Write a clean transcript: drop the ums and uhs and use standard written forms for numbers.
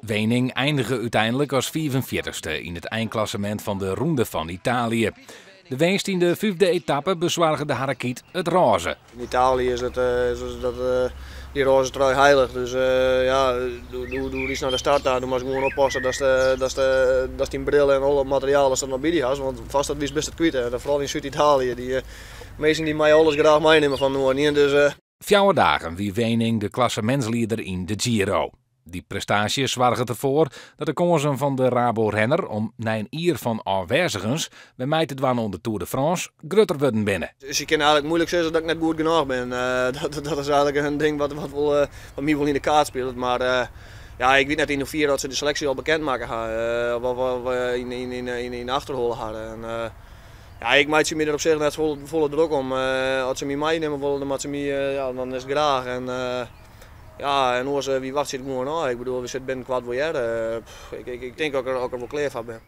Weening einige úteinlik as 45ste yn it einklassemint fan de Ronde fan Italië. De winst yn de fyfde etappe besoarge de Harrekyt it rôze. Yn Italië is it is dat dy rôze trui heilich. Dus ja, do rydst nei de start ta, do moatst gewoan oppasse datst dyn bril en al it materiaal datst dat noch by dy hast, want foarst dat witst bist it kwyt. En foaral yn Súd-Italië, dy minsken dy meie alles graach meinimme fan Noarden. Dus. 4 dagen wie Weening de klassemintslieder yn de Giro. Dy prestaasje soarget derfoar dat de kânsen fan de Rabo-renner om nei in jier fan ôfwêzigens wer mei te dwaan oan de Tour de France grutter wurden binne. Dus je kinne eigentlik muoilik sizze dat ik net goed genôch bin. Dat is eigentlik in ding wat my wol yn de kaart spilet. Mar ja, ik wit net yn hoefier dat se de seleksje al bekend makke ha. Wat yn de achterholle hawwe. En ja, ik meitsje my der op sich net folle drok om. As se my meinimme wolle, dan moatte se my, ja, dan is it graach. En ja, en oars, wy wachtsje it gewoan ôf. Ik bedoel, we sitte binnenkoart wol hjir. Ik tink dat ik der wol klear foar bin.